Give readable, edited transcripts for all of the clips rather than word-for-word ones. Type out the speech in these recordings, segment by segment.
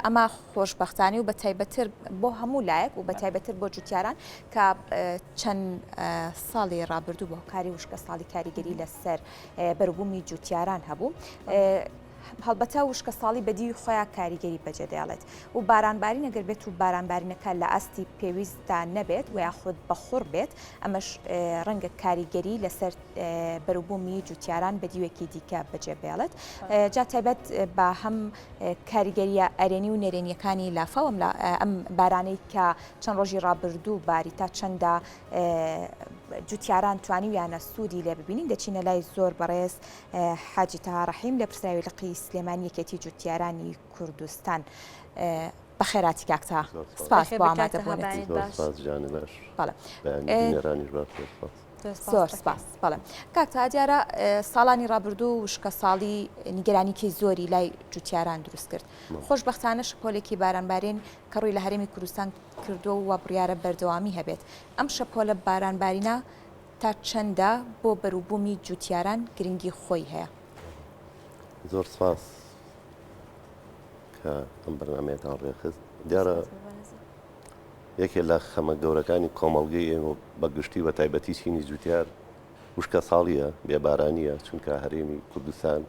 ئەمە خۆشبەختانی و بە تایبەتتر بۆ هەموو لایەک و بە تایبەتتر بۆ جوتیاران کە چەند ساڵی ڕابردوو بە هۆکاری وشکەساڵی کاریگەری لەسەر بەروبوومی جوتیاران هەبوو. هەڵبەتە وشکەساڵی بە دیوی خۆیان کاریگەری بەجێ دەیەڵێت و بارانبارین ئەگەر بێت و بارانبارینەکە لە ئاستی پێویستدا نەبێت و یاخود بەخوڕ بێت ئەمەش ڕەنگە کاریگەری لەسەر بەروبوومی جوتیاران بە دیوێکی دیکە بەجێ بێڵێت جا تایبەت بە هەم کاریگەرییە ئەرێنی و نەرێنییەکانی لافاو ئەم ئەم بارانەی کە چەند ڕۆژی ڕابردوو باری تا چەندە جوتیاران توانیویانە سوودی لێ ببینین دەچینە لای زۆر بەڕێز حاجی تەها ڕەحیم لێپرسراوی لقی سلێمانی یەکێتی جوتیارانی کوردستان بەخێراتی کاک تەها سپاس بۆ ئامادەبوونت. بەڵێ. زۆر سپاس بەڵێ کاک تەها دیارە ساڵانی ڕابردوو وشکە ساڵی نیگەرانیکی زۆری لای جوتیاران دروست کرد خۆشببختانە شەپۆلێکی بارانبارین کە ڕووی لە هەرێمی کوردستان کردووە و بڕیارە بەردەوامی هەبێت ئەم شەپۆلە بارانبارینە تا چەندە بۆ بەروبوومی جوتیاران گرنگی خۆی هەیە؟ زۆر سپاس کە ئەم بەرنمەیەتان ڕێکخست دیارە یەکێ لە خەمە گەورەکانی کۆمەڵگەی ئێمە بە گشتی بە تایبەتی چینی جوتیار وشکەساڵییە، بێبارانییە، چونکە هەرێمی کوردستان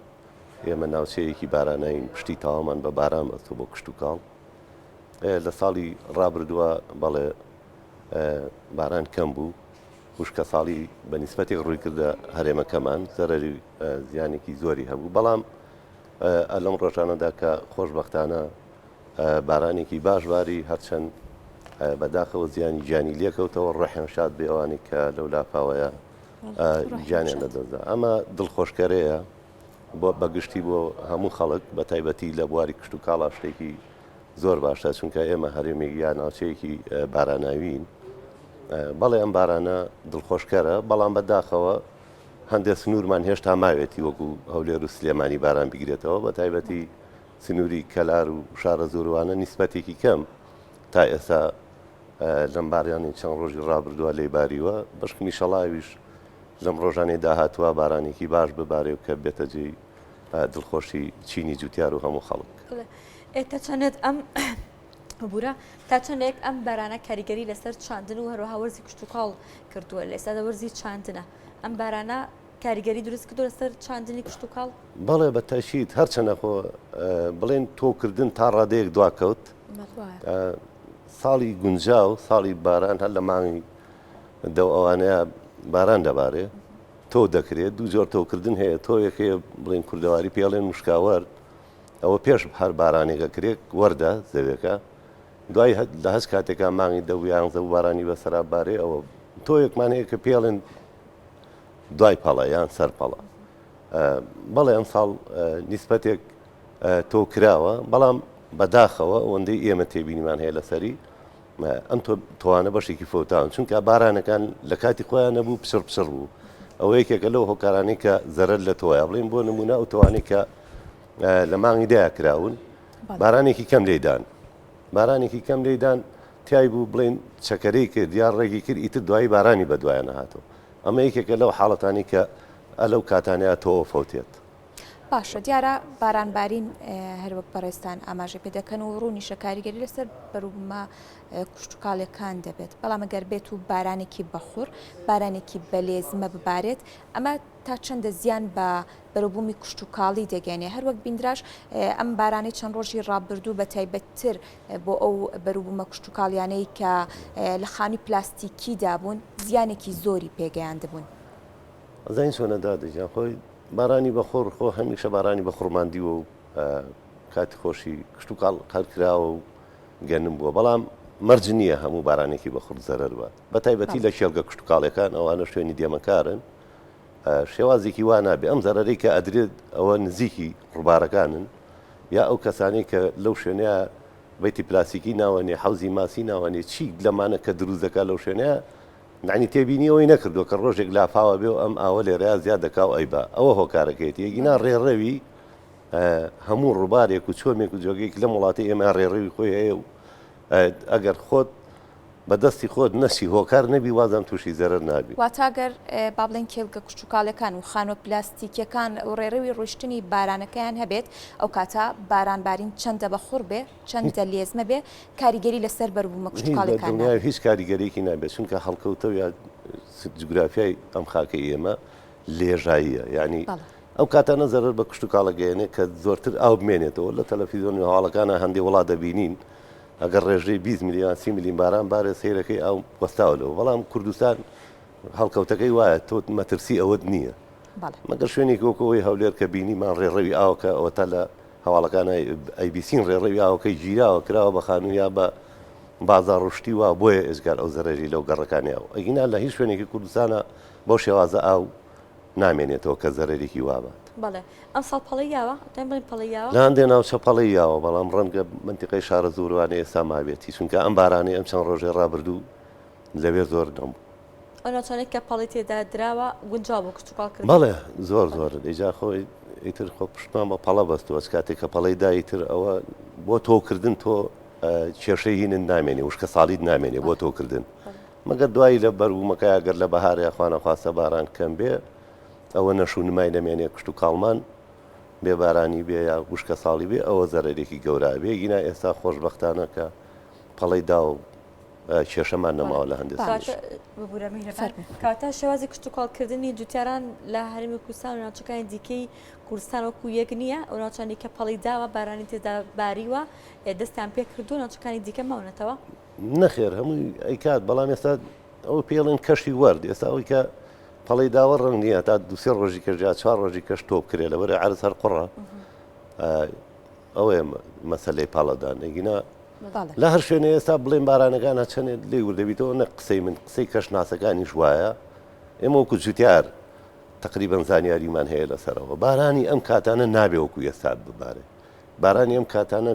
ئێمە ناوچەیەکی باراناوین، پشتی تەواومان بە باران بەستووە بۆ کشتوکاڵ. لە ساڵی ڕابردووە بەڵێ باران کەم بوو، وشکەساڵی بە نیسبەتێک ڕووی کردە هەرێمەکەمان، زەرەری زیانێکی زۆری هەبوو، بەڵام لەم ڕۆژانەدا کە خۆشبەختانە بارانێکی باش باری هەرچەند بەداخەوە زیانی گیانی لێکەوتەوە ڕۆحیان شاد بێ ئەوانەی کە لەو لافاوەیە گیانیان لەدەستدا ئەمە دڵخۆشکەرەیە بۆ بەگشتی بۆ هەموو خەڵک بە تایبەتی لە بواری کشت و کاڵا شتێکی زۆر باشە چونکە ئێمە هەرێمێک یا ناوچەیەکی باراناوین بەڵێ ئەم بارانە دڵخۆشکەرە بەڵام بەداخەوە هەندێک سنوورمان هێشتا ماوێتی وەکو هەولێر و سلێمانی باران بگرێتەوە بە تایبەتی سنووری کەلار و شارەزووروانە نیسبەتێکی کەم تا ئێستا لەم باریانی چەند ڕۆژی ڕابردووە لێی باریوە، بەشکمی شەڵاویش لەم ڕۆژانەی داهاتووە بارانێکی باش ببارێ و کە بێتە جێی دڵخۆشی چینی جوتیار و هەموو خەڵک. ئێ تا چەندێک ئەم ببورە تا چەندێک ئەم بارانە کاریگەری لەسەر چاندن و هەروەها وەرزی کشتوکاڵ کردووە لە ئێستادا وەرزی چاندنە ئەم بارانە کاریگەری دروست کردووە لەسەر چاندنی کشتوکاڵ؟ بەڵێ بە تەئکید، هەرچەندە خۆ بڵێن تۆوکردن تا ڕادەیەک دواکەوت، ساڵی گونجاو ساڵی باران هەر لە مانگی دە و ئەوانەیە باران دەبارێ تۆ دەکرێت دوو جۆر تۆوکردن هەیە تۆوێک هەیە بڵێن کوردەواری پێڵێن مشکاوەر ئەوە پێش هەر بارانێکە کرێک وەردە زەوێکە دوای لە هەست کاتێکا مانگی دە و یانزە و بارانی بەسەرا بارێ ئەوە تۆیەکمان هەیە کە پێڵێن دوای پەڵە یان سەر پەڵە بەڵێ ئەمساڵ نیسبەتێک تۆ کراوە بەڵام بەداخەوە ئەوەندەی ئێمە تێبینیمان هەیە لەسەری ئەم تۆوانە بەشێکی فەوتاون چونکە بارانەکان لە کاتی خۆیان نەبوو پچڕ پچڕ بوو ئەوە یەکێکە لەو هۆکارانەی کە زەرەر لە تۆیە بڵێن بۆ نمونە ئەو تۆوانەی کە لە مانگی دەیا کراون بارانێکی کەم لێدان بارانێکی کەم لێدان تای بوو بڵێن چەکەرەی کرد یا ڕێگی کرد ئیتر دوایی بارانی بەدوایان نەهاتەوە ئەمە یەکێکە لەو حاڵەتانەی کە ئە لەو کاتانەیا تۆوە فەوتێت. باشە دیارە باران بارین هەروەک بەڕێزتان ئاماژە پێ دەکەن و ڕوونیشە کاریگەری لەسەر بەروبوومە کشتوکاڵیەکان دەبێت بەڵام گەر بێت و بارانێکی بەخوڕ بارانێکی بەلێزمە ببارێت ئەمە تا چەندە زیان بە بەروبوومی کشتوکاڵی دەگەێنێ هەروەک بیندراش ئەم بارانەی چەند ڕۆژی ڕابردوو بە تایبەتتر بۆ ئەو بەروبوومە کشتوکاڵیانەی کە لە خانووی پلاستیکیدا بوون زیانێکی زۆری پێگەیاندبوون. ئەزانی چۆنە دادە گیان خۆی بارانی بەخوڕ خۆ هەمیشە بارانی بەخوڕمان دیوە و کاتی خۆشی کشتوکاڵ هەر کراوە و گەنم بووە بەڵام مەرج نییە هەموو بارانێکی بەخوڕ زەرەر بات بە تایبەتی لە کێڵگە کشتوکاڵیەکان ئەوانە شوێنی دێمەکارن شێوازێکی وا نابێ ئەم زەرەرەی کە ئەدرێت ئەوە نزیکی ڕووبارەکانن یا ئەو کەسانەی کە لەو شوێنەیە بەیتی پلاسیکی ناوەنێ حەوزی ماسی ناوەنێ چی لەمانە کە دروست دەکات لەو شوێنەیە یعنی تێبینی ئەوەی نەکردووە کە ڕۆژێک لافاوە بێ و ئەم ئاوە لێرەیا زیاد دەکا و ئەیبا ئەوە هۆکارەکەیەتی یەگینا ڕێڕەوی هەموو ڕووبارێک و چۆمێک و جۆگەیەک لەم وڵاتی ئێمە ڕێڕەوی خۆی هەیە و ئەگەر خۆت بە دەستی خۆت نەچی هۆکار نەبی وازان تووشی زەرەر نابی. واتە گەر با بڵێین کێڵگە کشتوکاڵیەکان و خانووە پلاستیکیەکان و ڕێڕەوی ڕۆیشتنی بارانەکەیان هەبێت ئەو کاتە باران بارین چەندە بە خوڕ بێ چەندە لێزمە بێ کاریگەری لەسەر بەروبوومە هیچ بە کشتوکاڵیەکان دڵنیای نابێت. هیچ کاریگەریەکی نابێت چونکە هەڵکەوتە و یا جوگرافیای ئەم خاکەی ئێمە لێژاییە یانی بەڵێ. ئەو کاتانە زەرەر بە کشتوکاڵ ئەگەیەنێ کە زۆرتر ئاو بمێنێتەوە لە تەلەفیزیۆن و هەواڵەکانا هەندێ وڵات دەبینین ئەگەر ڕێژەی 20 ملیۆن 30 ملیم باران بارێ سەیرەکەی ئاو وەستاوە لەوە بەڵام کوردستان هەڵکەوتەکەی وایە تۆ مەترسی ئەوەت نییە مەگەر شوێنێکی وەکو ئەوەی هەولێر کە بینیمان ڕێڕەوی ئاوەکە ئەوەتا لە هەواڵەکان ئەیبیسین ڕێڕەوی ئاوەکەی گیراوە کراوە بە خانوو یا بە بازاڕ و شتی وا بۆیە ئێجگار ئەو زەرەری لەو گەڕەکانی ئاو ئەگینا لە هیچ شوێنێکی کوردستانە بەو شێوازە ئاو نامێنێتەوە کە زەرەرێکی وا بات. بەڵێ ئەمساڵ پەڵەی یاوە؟ ئەتوانین بڵێین پەڵەی یاوە؟ لە هەندێ ناوچە پەڵەی یاوە بەڵام ڕەنگە مەنتیقەی شارەزووروانێ ئێستا مابێتی چونکە ئەم بارانەی ئەم چەند ڕۆژەی ڕابردوو لەوێ زۆر نەبوو. ئەو ناوچانەی کە پەڵەی تێدا دراوە گونجاو بۆ کشتوکاڵ کردن؟ بەڵێ زۆر زۆر ئیجا خۆ ئیتر خۆ پشتمان بە پەڵە بەستووە کاتێک کە پەڵەی دا ئیتر ئەوە بۆ تۆوکردن تۆ کێشەی هینت نامێنێ وشکە ساڵیت نامێنێ بۆ تۆوکردن مەگەر دوایی لە بەربوومەکە گەر لە بەهاریا خوانەخواستە باران کەم بێ ئەوە نەش و نمای نەمێنێ کشت و کاڵمان بێ بارانی بێ یا وشکە ساڵی بێ ئەوە زەرەرێکی گەورە بێ گینا ئێستا خۆشبەختانە کە پەڵەی دا و کێشەمان نەماوە لە هەندێک ببورە میهرەبان کاتە شێوازی کشتوکاڵکردنی جوتیاران لە هەرێمی کوردستان و ناوچەکانی دیکەی کوردستان وەکو یەک نییە ئەو ناوچانی کە پەڵی داوە بارانی تێدا باریوە دەستیان پێکردو ناوچەکانی دیکە ماونەتەوە. نەخێر هەمووی ئەیکات بەڵام ئێستا ئەوە پێڵێن کەشی وەرد ئێستا ئەوەی کە پەڵەی داوە ڕەنگ نییە تا دوسێ ڕۆژی کەش یا چوار ڕۆژی کەش تۆ بکرێ لەبەرە عەرز هەر قوڕە ئەوەیە مەسەلەی پاڵەدان ئەگینا لە هەر شوێنێ ئێستا بڵێن بارانەکان هەچەنێ لێ وردەبیتەوە نە قسەی من قسەی کەشناسەکانیش وایە ئێمە وەکو جوتیار تقریبا زانیاریمان هەیە لەسەرەوە بارانی ئەم کاتانە نابێ وەکو ئێستا ببارێ بارانی ئەم کاتانە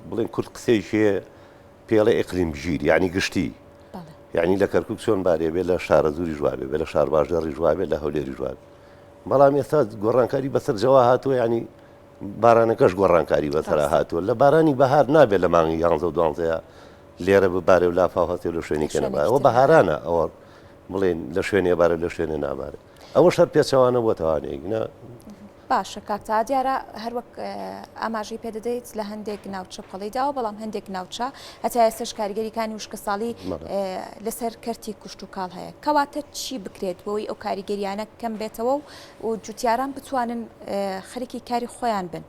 بڵێن کورد قسەیەکی هەیە پێڵێ ئیقلیم گیر یعنی گشتی یعنی لە کەرکک چۆن بارێ بێ لە شارەزووریش وابێ بێ لە شارباژێڕیش وابێ لە هەولێریش وابێ بەڵام ئێستا گۆڕانکاری بەسەر جەوا هاتووە یعنی بارانەکەش گۆڕانکاری بەسەرا هاتووە لە بارانی بەهار نابێت لە مانگی یانزە و دوانزەیە لێرە ببارێ و لافاو هەستێ لە شوێنی کە نەبارێ ئەوە بەهارانە ئەوە بڵێن لە شوێنێ بارێ لە شوێنێ نابارێ ئەوە شەر پێچەوانە بۆ تەوانێک نا باشە کاک تا دیارە هەروەک ئاماژەی پێدەدەیت لە هەندێک ناوچە پەڵی داوە بەڵام هەندێک ناوچە هەتا ئێستش کاریگەریکانی وشکەساڵی لەسەر کەرتی کوشت و کاڵ هەیە کەواتە چی بکرێت بۆی ئەو کاریگەریانە کەم بێتەوە و و جوتیاران بتوانن خەریکی کاری خۆیان بن.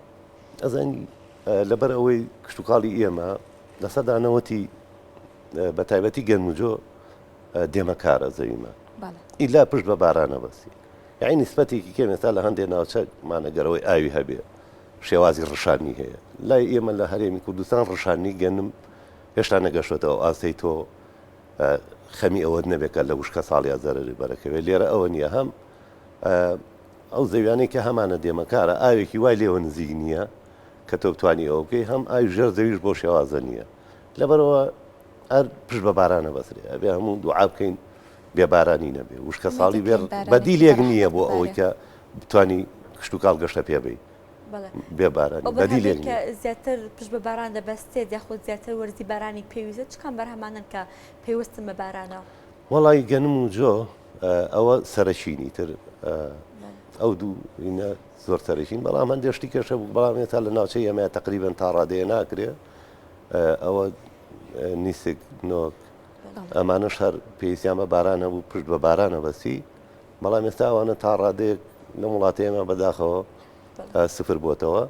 ئەزانی لەبەر ئەوەی کشتوکاڵی ئێمە لەسەدا نەوەتی بە تایبەتی گەنم و جۆ دێمەکارە زەویمان ئیلا پشت بە بارانە بەستی یعنی نیسبەتێکی کەم ئێستا لە هەندێک ناوچە مانەگەرەوەی ئاوی هەبێ شێوازی ڕشانی هەیە لای ئێمە لە هەرێمی کوردستان ڕشانی گەنم هێشتا نەگەشتەوە ئاستەی تۆ خەمی ئەوەت نەبێت کە لە وشکە ساڵیا زەرەری بەرەکەوێت لێرە ئەوە نییە هەم ئەو زەویانەی کە هەمانە دێمەکارە ئاوێکی وای لێوە نزیک نییە کە تۆ بتانی ئەوە بکەی هەم ئاوی ژێر زەویش بۆ شێوازە نییە لەبەرەوە هەر پشت بە بارانە بەسرێ ئەبێ هەموو دوعا بکەین بێبارانی نەبێ وشکە ساڵی بێ بەدیلێک نییە بۆ ئەوەی کە بتانی کشتتوکاڵ گەشتە پێ بی بێ بارانی بەدیلێک کە زیاتر پشت بە باران دەبەستێت یاخود زیاتر وەرزی بارانی پێویستە چ کام بەرهەمانن کە پەیوەستن بە بارانەوە؟ وەڵی گەنم و جۆ ئەوە سەرەکین ئیتر ئەو دوو هینە زۆر سەرەکین بەڵام هەندێک شتی کێشە بوو بەڵام ئێستا لە ناوچەی ئێمە تقریبا تا ڕادەیە ناکرێ ئەوە نیسک نۆک ئەمانەش هەر پێویستیان بە باران هەبوو پشت بە بارانە بەسی بەڵام ئێستا ئەوانە تا ڕادەیەک لەم وڵاتی ئێمە بەداخەوە سفر بۆتەوە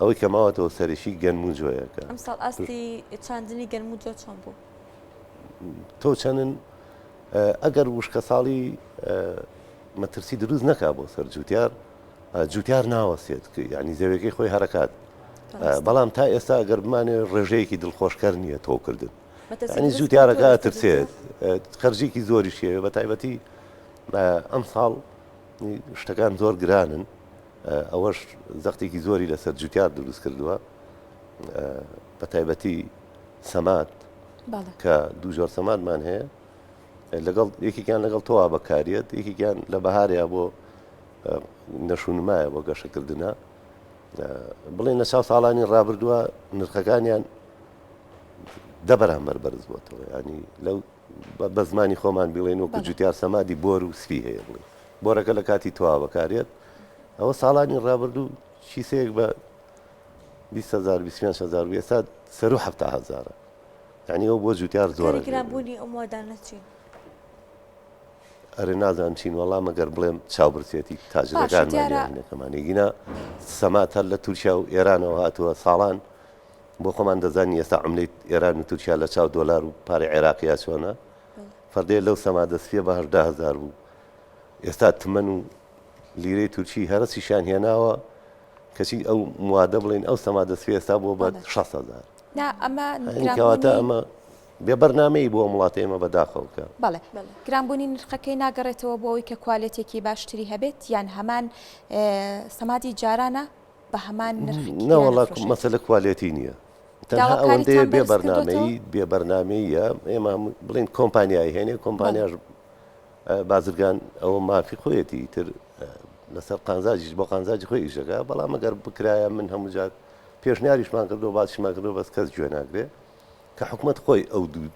ئەوەی کە ماوەتەوە سەرەکی گەنم و جۆیەکە ئەمساڵ ئاستی چاندنی گەنم و جۆ چۆن بوو؟ تۆ چەنن ئەگەر وشکەساڵی مەترسی دروست نەکا بۆ سەر جوتیار جوتیار ناوەسێت ینی زەویەکەی خۆی هەرەکات بەڵام تا ئێستا ئەگەر بمانێ ڕێژەیەکی دڵخۆشکەر نییە تۆکردن ینی جوتیارەکە ترسێت خەرجێکی زۆری شێوێ بە تایبەتی ئەم ساڵ شتەکان زۆر گرانن ئەوەش زەختێکی زۆری لەسەر جوتیار دروست کردووە بە تایبەتی سەماد کە دوو جۆر سەمادمان هەیە لەگەڵ یەکێکیان لەگەڵ تۆوا بەکاریێت یەکێکیان لە بەهاریا بۆ نەشونمایە بۆ گەشەکردنە بڵێن لە چاو ساڵانی ڕابردووە نرخەکانیان دە بەرامبەر بەرز بۆتەوە ینی لەو بە زمانی خۆمان بڵێن وەکو جوتیار سەمادی بۆر و سپی هەیە بڵێ بۆرەکە لە کاتی تۆوا بەکارێت ئەوە ساڵانی ڕابردوو کیسەیەک بە 20 هزار 25 هزار و ئێستا سەرو 70 هزارە یعنی ئەو بۆ جوتیار زۆرە گرانبوونی ئەو موادانە چین؟ ئەرێ نازانم چین وەڵا مەگەر بڵێم چاوبرسێتی تاجرەکانمان یان هینەکەمان گینا سەمات هەر لە تورکیا و ئێرانەوە هاتووە ساڵان بۆ خۆمان دەزانین ئێستا عملەی ئێران و تورکیا لە چاو دۆلار و پارەی عێراقیا چۆنە فەردەیە لەو سەمادە سپیە بە 18 هزار بوو ئێستا تمەن و لیرەی تورکی هەرەسیشیان هێناوە کەچی ئەو موادە بڵێن ئەو سەمادە سپیە ئێستا بووە بە 60 هزار نا ئەمە کەواتە ئەمە بێ بەرنامەیی بۆ ئەم وڵاتە ئێمە بەداخەوە کە. بەڵێ گرانبوونی نرخەکەی ناگەڕێتەوە بۆ ئەوەی کە کوالێتێکی باشتری هەبێت یان هەمان سەمادی جارانە بە هەمان نرخ نەوەڵا مەسەلە کوالێتی نییە تەنها ئەوەندەیە بێ بەرنامەیی بێ بەرنامەیە ئێمە بڵین کۆمپانیای هێنێ کۆمپانیاش بازرگان ئەوە مافی خۆیەتی تر لەسەر قانزاجیش بۆ قانزاجی خۆی ئیشەکە بەڵام ئەگەر بکرایە من هەموو جار پێشنیاریشمان کردو باسیشمان کردو بەس کەس گوێ ناگرێ کە حکومەت خۆی ئەو دوو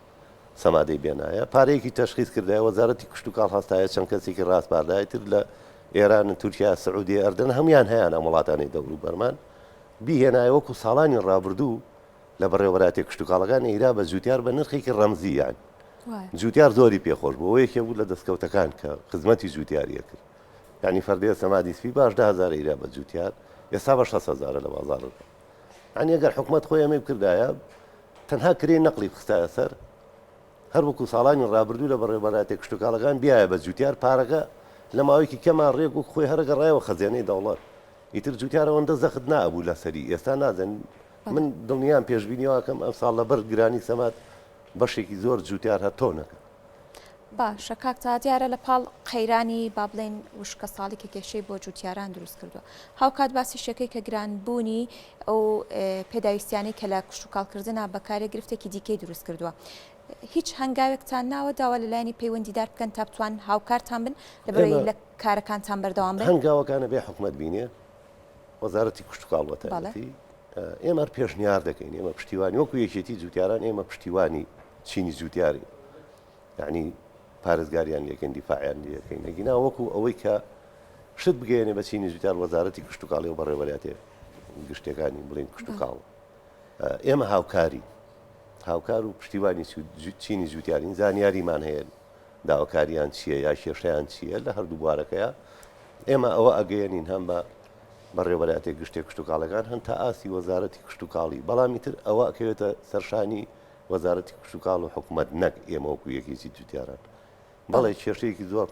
سەمادەی بێنایە پارەیەکی تەشخیص کردایە وەزارەتی کشتوکاڵ هەستایە چەند کەسێکی ڕاسپاردایە تر لە ئێران تورکیا سعودیە ئەردەن هەمویان هەیان ئەم وڵاتانەی دەوروبەرمان بیهێنایە وەکو ساڵانی ڕابردوو لە بەڕێوەبەرایەتیە کشتوکاڵەکان ئەیرا بە جوتیار بە نرخێکی ڕەمزی یان جوتیار زۆری پێخۆش بوو ئەوە یەکێ بوو لە دەستکەوتەکان کە خزمەتی جوتیاریە کرد یعنی فەردەیە سەمادی سپی باش 10هزار ئەیرا بە جوتیار ئێستا بە 6 هزارە لە بازاڕدا یعنی ئەگەر حکومەت خۆی ئەمەی بکردایە تەنها کرێی نەقلی بخستایە سەر هەر وەکو ساڵانی ڕابردوو لە بەڕێوەبەرایەتیە کشتوکاڵەکان بیایە بە جوتیار پارەکە لە ماوەیەکی کەما ڕێک وەک خۆی هەرەگە ڕایەوە خەزێنەی دەوڵەت ئیتر جوتیار ئەوەندە زەخت نابوو لەسەری ئێستا نازن من دڵنیام پێشبینی واکەم ئەم ساڵ لەبەر گرانی سەماد بەشێکی زۆر جوتیار هەر تۆ نەکە. باشە کاک تاها دیارە لە پاڵ قەیرانی با بڵێین وشکەساڵی کە کێشەی بۆ جوتیاران دروست کردووە هاوکات باسیشەکەی کە گرانبوونی ئەو پێداویستیانەی کە لە کشتوکاڵکردنا بەکارێ گرفتێکی دیکەی دروست کردووە هیچ هەنگاوێکتان ناوە داوا لە لایەنی پەیوەندیدار بکەن تا بتوان هاوکارتان بن لەبەرەوەی لە کارەکانتان بەردەوام بن؟ هەنگاوەکانە بێ حکومەت بینێ وەزارەتی کشتوکاڵ بەتایبەتی ئێمە هەر پێشنیار دەکەین ئێمە پشتیوانی وەکو یەکێتی جوتیاران ئێمە پشتیوانی چینی جوتیارین یعنی پارێزگاریان لەکەین دیفاعیان لەکەین ئەگینا وەکو ئەوەی کە شت بگەێنێ بە چینی جوتیار وەزارەتی کشتتوکاڵی و بەڕێوەراتێ گشتەکانی بڵین کشتتوکاڵ ئێمە هاوکاری هاوکار و پشتیوانی چینی جوتیارین زانیاریمان هەیە داواکاریان چییە یا کێشەیان چییە لە هەردوو بوارەکەیا ئێمە ئەوە ئەگەیەنین هەم بە بەڕێوەبەرایەتیە گشتیە کشتوکاڵەکان هەن تا ئاستی وەزارەتی کشتوکاڵی بەڵام ئیتر ئەوە ئەکەوێتە سەرشانی وەزارەتی کشتوکاڵ و حکوومەت نەک ئێمە وەکو یەکێتی جوتیاران بەڵێ کێشەیەکی زۆر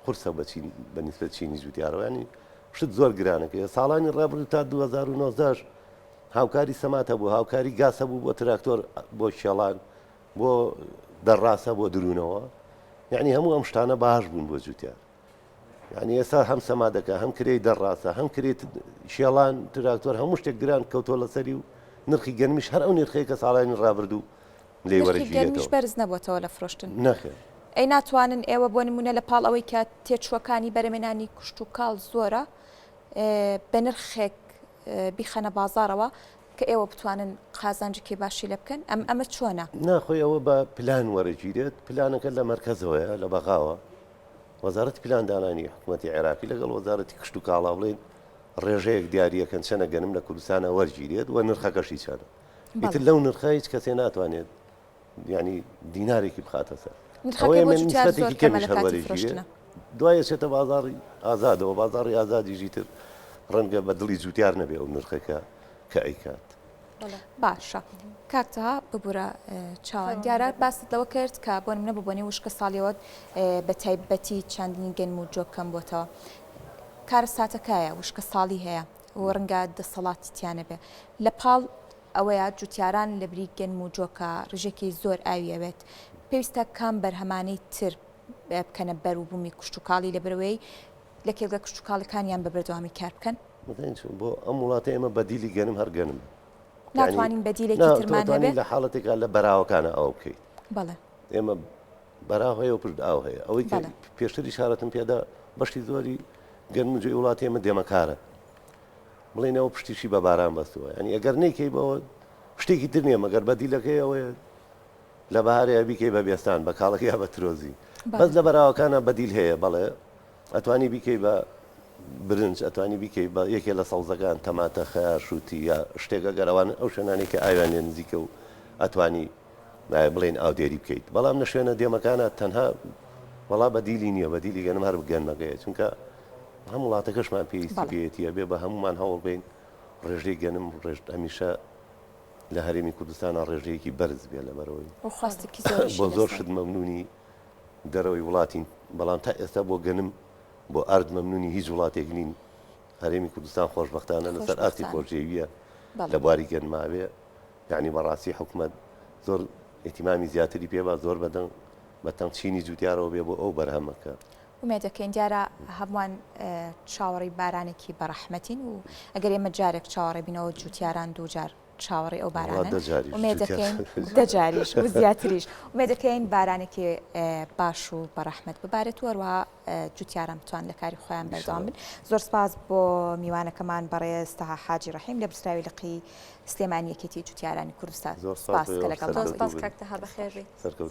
قورسە بە چین بە نیسبەت چینی جوتیارەوە ینی شت زۆر گرانەکەی ساڵانی ڕابردوو تا 2019 هاوکاری سەمات هەبوو هاوکاری گاز هەبوو بۆ تراکتۆر بۆ کێڵان بۆ دەڕاسە بۆ درونەوە یعنی هەموو ئەم شتانە باش بوون بۆ جوتیار یعنی ئێستا هەم سەمادەکە هەم کرێی دەڕاستە هەم کرێت شێڵان تراکتۆر هەموو شتێک گران کەوتۆ لەسەری و نرخی گەنمیش هەر ئەو نرخەیە کە ساڵانی ڕابردوو لێی وەرەگیرێتەوە. بەرز نەبووەتەوە لە فرۆشتن؟ نەخێر. ئەی ناتوانن ئێوە بۆ نموونە لە پاڵ ئەوەی کە تێچووەکانی بەرەمێنانی کشتوکاڵ زۆرە بە نرخێک بیخەنە بازاڕەوە کە ئێوە بتوانن قازانجێکی باشی لێ بکەن ئەم ئەمە چۆنە؟ نا خۆی ئەوە بە پلان وەرەگیرێت، پلانەکە لە مەرکەزەوەیە لە بەغاوە، وەزارەتی پلاندانانی حکوومەتی عێراقی لەگەڵ وەزارەتی کشتوکاڵا بڵێن ڕێژەیەک دیاریەکەن چەنە گەنم لە کوردستانە وەرگیرێت و نرخەکەشی چەنە ئیتر لەو نرخە هیچ کەسێ ناتوانێت یعنی دینارێکی بخاتە سەر نرخەکەی کەمیش هەر دوای ئەچێتە بازاڕی ئازادەوە بازاڕی ئازادیشی تر ڕەنگە بە دڵی جوتیار نەبێ ئەو نرخەکە کە ئەیکات. باشە کاک تەها ببورە چاوان دیارە باست لەوە کرد کە بۆ نمونە بە بۆنەی وشکە ساڵیەوە بە تایبەتی چاندنی گەنم و جۆ کەم بۆتەوە کارەساتەکایە وشکە ساڵی هەیە و ڕەنگە دەسەڵاتی تیانە بێ لە پاڵ ئەوەیە جوتیاران لە بری گەنم و جۆکە ڕژێکی زۆر ئاوی ئەوێت پێویستە کام بەرهەمانەی تر بکەنە بەروبوومی کشتوکاڵی لەبەرئەوەی لە کێڵگە کشتوکاڵیەکانیان بە بەردەوامی کار بکەن. مەزانین چۆن بۆ ئەم وڵاتە ئێمە بەدیلی گەنم هەر گەنمە. ناتوانین بەدیلێکی ترمان هەبێ؟ لە حاڵەتێکا لە بەراوەکانە ئەوە بکەیت. بەڵێ. ئێمە بەراو هەیە و پشت ئاو هەیە. ئەوەی کە پێشتر ئیشارەتم پێدا بەشی زۆری گەنم و جۆی وڵاتی ئێمە دێمەکارە. بڵێین ئەوە پشتیشی بە باران بەستووە. یانی ئەگەر نەیکەی بەوە شتێکی تر نییە مەگەر بەدیلەکەی ئەوەیە. لە بەهارێ بیکەی بە بێستان بە کاڵەک یا بە ترۆزی بەس لە بەراوەکانە بەدیل هەیە بەڵێ ئەتوانی بیکەی بە برنج ئەتوانی بیکەی بە یەکێ لە سەوزەکان تەماتە خەیار شووتی یا شتێک ئەگەر ئەوان ئەو شوێنانەی کە ئاویان لێ نزیکە و ئەتوانی بڵێن ئاودێری بکەیت بەڵام لە شوێنە دێمەکانە تەنها وەڵا بەدیلی نییە بەدیلی گەنم هەر گەنمەکەیە چونکە هەم وڵاتەکەشمان پێویستی پێیەتی ئەبێ بە هەمومان هەوڵ بین ڕێژەی گەنم ڕێژ هەمیشە لە هەرێمی کوردستانە ڕێژەیەکی بەرز بێ لەبەرەوەی بۆ زۆر شت مەمنونی دەرەوەی وڵاتین بەڵام تا ئێستا بۆ گەنم بۆ ئارد مەمنونی هیچ وڵاتێک نین هەرێمی کوردستان خۆشببختانە لەسەر ئاستی خۆشجێویە لە بواری گەنماوێ یعنی بەڕاستی حکومت زۆر ئیتیمامی زیاتری پێ با زۆر بەدەنگ بەتەنگ چینی جوتیارەوە بێ بۆ ئەو بەرهەمەکە. ئومێدەکەین دیارە هەمووان چاوەڕێی بارانێکی بەڕەحمەتین و ئەگەر ئێمە جارێک چاوەڕێ بینەوە جوتیاران دووجار چاوەڕێی ئەو بارانەن ئومێدەکەین دەجاریش و زیاتریش ئومێدەکەین بارانێکی باش و بەڕەحمەت ببارێت و هەروەها جوتیاران بتوان لە کاری خۆیان بەردەوام بن زۆر سپاس بۆ میوانەکەمان بەڕێز تەها حاجی ڕەحیم لە پرسراوی لقی سلێمانی یەکێتی جوتیارانی کوردستان زۆر سپاس کە لەگەڵ سپاس کاک تەها بەخێر بێی.